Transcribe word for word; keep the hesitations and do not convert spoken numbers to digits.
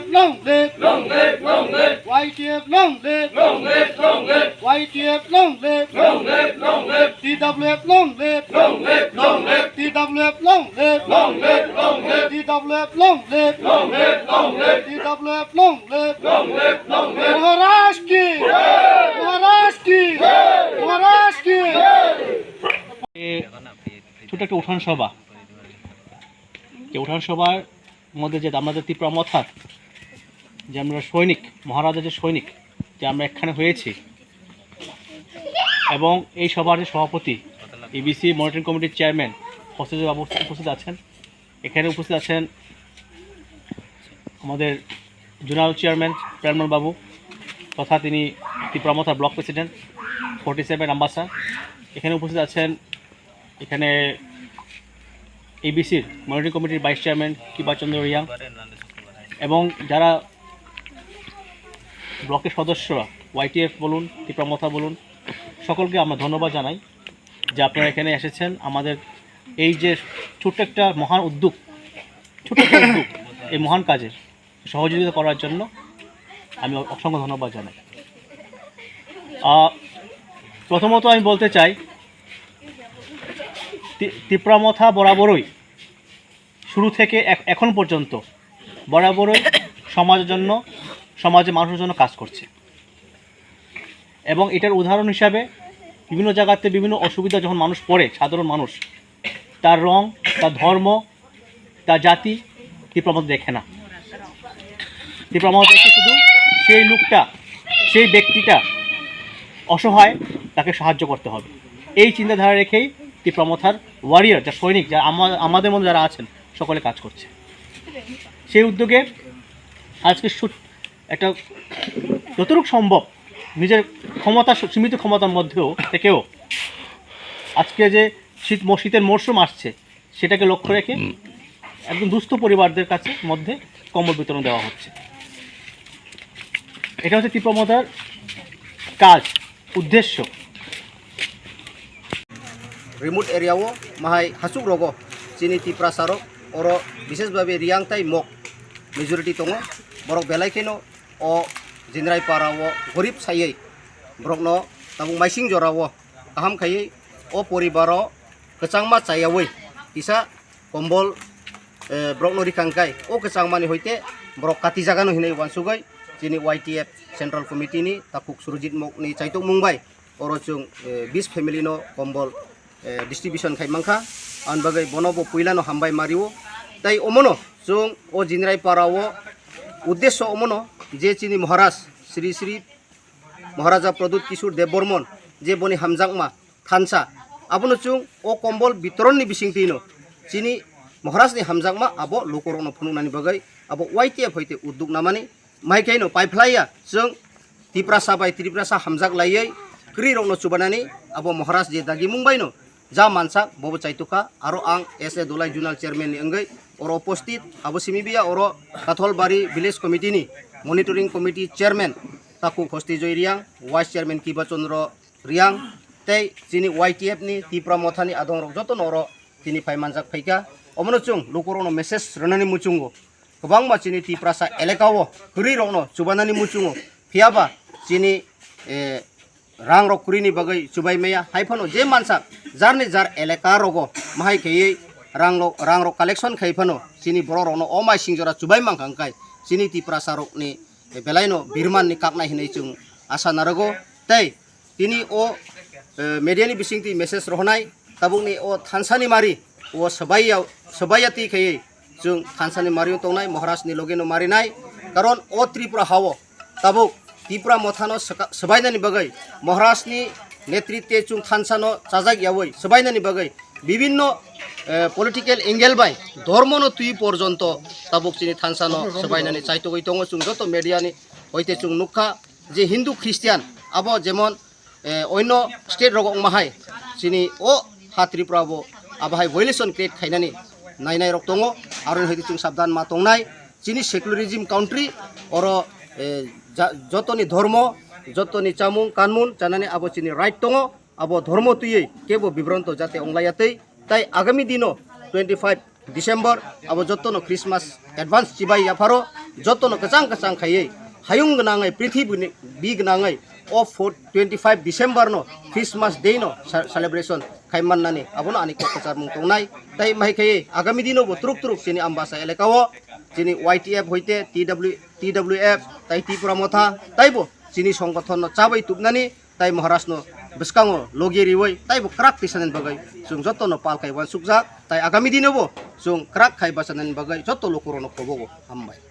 Long live! Long live! Long live! Y T F long live! Long live! Long live! Y T F long live! Long live! Long live! T W F long live! Long live! Long live! T W F long live! Long live! Long live! T W F long live! Long live! Long live! T W F long live! Long live! Long live! Maharaj ki! Maharaj ki! Maharaj ki! এ ছোট একটা উঠান সভা, যে উঠান সভার মধ্যে যে আমরা যে ত্রিপুরা মথার যে আমরা সৈনিক, মহারাজা যে সৈনিক, যে আমরা এখানে হয়েছি, এবং এই সভার যে সভাপতি, এবিসি মনিটরিং কমিটির চেয়ারম্যান হস্তযোগ বাবু উপস্থিত আছেন। এখানে উপস্থিত আছেন আমাদের জোনাল চেয়ারম্যান প্রেমন বাবু, তথা তিনি ত্রিপুরা মথা block president, forty seven Ambassa. এখানে উপস্থিত আছেন এখানে এবিসির মনিটরিং কমিটির ভাইস চেয়ারম্যান কৃপাচন্দ্র রিয়াং এবং যারা ব্লকের সদস্যরা, ওয়াইটিএফ বলুন, ত্রিপুরা মথা বলুন, সকলকে আমরা ধন্যবাদ জানাই যে আপনারা এখানে এসেছেন। আমাদের এই যে ছোট্ট একটা মহান উদ্যোগ, ছোট্ট একটা উদ্যোগ, এই মহান কাজে সহযোগিতা করার জন্য আমি অসংখ্য ধন্যবাদ জানাই। আহ, প্রথমত আমি বলতে চাই, তি-, ত্রিপুরা মথা বরাবরই শুরু থেকে এখ-, এখন পর্যন্ত বরাবরই সমাজের জন্য, সমাজে মানুষের জন্য কাজ করছে। এবং এটার উদাহরণ হিসাবে বিভিন্ন জায়গাতে বিভিন্ন অসুবিধা যখন মানুষ পড়ে, সাধারণ মানুষ, তার রং, তার ধর্ম, তার জাতি ত্রিপুরা মথা দেখে না। ত্রিপুরা মথা দেখে শুধু সেই লোকটা, সেই ব্যক্তিটা অসহায়, তাকে সাহায্য করতে হবে। এই চিন্তাধারা রেখেই ত্রিপুরা মথার ওয়ারিয়র, যা সৈনিক, যা আমা-, আমাদের মধ্যে যারা আছেন, সকলে কাজ করছে। সেই উদ্যোগে আজকে শু-, একটা যতটুকু সম্ভব নিজের ক্ষমতা, সীমিত ক্ষমতার মধ্যেও থেকেও আজকে যে শীত ম-, শীতের মরশুম আসছে, সেটাকে লক্ষ্য রেখে একদম দুস্থ পরিবারদের কাছে মধ্যে কম্বল বিতরণ দেওয়া হচ্ছে। এটা হচ্ছে ত্রিপুরা মথার কাজ, উদ্দেশ্য। Remote area o mahai hachuk rogo chini Tiprasa rok oro bishesh babe Riang tai Mok majority tongo. Borok belai kheno o Jinrai para o gorib sayoi borokno tabuk maising jora o kaham khaioi o poribar o kwchangma chayaui kisa kombol, eh, borokno rikha hwnkhe o kwchangmani hoite borok kati jagano hinwi uansugwi chini Y T F Central Committee ni takhuk Surjit Mok ni chaitokmung bai oro chwng, eh, bis family no kombol, eh, distribution khai mankha. Aboni bagwi bono bo puila no hambai mario. Tai omono chwng o Jinrai para o uddesho omono je chini Maharaj Sri Sri Maharaja Pradyut Kishore Debbarman je boni hamjakma thansa, abono chwng o kombol bitoronni bisingtwino chini Maharajni hamjakma abo lukurokno phunuknani bagwi abo Y T F hoite udduk namani, mai khaino paiphlaiya chwng Tiprasa bai Tiprasa hamjak laiwi kwrwirokno chubanani abo Maharaj je dagimung baino ja mansak bobo chaitukha. Aro ang S A Dolai Zonal Chairman ni wngwi oro uposthit, abo simi biya oro Katholbari Village Committee ni Monitoring Committee Chairman takhuk Hosti Joy Riang, Vice Chairman Kiba Chandra Riang tei chini Y T F ni Tipra Mothani adongrok jotono oro tini phai manjak phaikha. Omono chwng lukurokno message rwnani muchungo kwbangma chini Tiprasa elaka o kwrwirokno chubanani muchungo, phiyaba chini, eh, rangrok kwrwini bagwi chubai maya. Hai phano je mansa jarni jar elaka rogo mahai khaiwi ranglo-, rangrok collection khai phano chini borokrokno o mai singjora chubai mankha hwnkhe chini Tiprasarokni belaino birmanni kaknai hinwi chwng asa narwgo. Tei tini o, eh, media ni bisingtwi message rohornai, tabukni o thansani mari, o swbaiya, swbaiya twi khaiwi chwng thansani mario tongnai, Maharajni logeno marinai. Karon o Tripura hao tabuk Tipra Mothano swka-, swbainani bagwi, Maharajni netritwe chwng thansano chajak yaui swbainani bagwi bibinno, eh, political angle bai dhormono twi porjonto tabuk chini thansano swbainani chaitogwi tongo. Chwng joto media ni hoite chwng nukha je Hindu Christian abo jemon, eh, oino state rogo wngma hai chini o ha Tripura bo abo hai violation create khainani nainai rok tongo. Aroni hoite chwng sabdan ma tongnai. Chini secularism country, oro, eh, ja-, jotoni dhormo, jotoni chamung kanmun chanani abo chini right tongo. Abo dhormo twiwi kebo bibronto jate onglaiya tei, tai agami dino twenty five December abo jotono Christmas advance chibai yapharo jotono kwchang kwchang khaiwi hayung gwnangwi prithibi gwnangwi o four twenty five December no Christmas Day no sa- celebration khai mannani abono ani kok kwcharmung tongnai. Tai mai khaiwi agami dino bo truk truk chini Ambasa elaka o chini Y T F hoite T W T W F tai Tipra Motha taibo chini songgothon no chabai tubnani tai Maharaj no bwskango logi riwi taibo kwrak tisanani bagwi chwng jotono pal khai uansukjak. Tai agami dino bo chwng kwrak khai bachanani bagwi joto lukurokno kobogo hambai.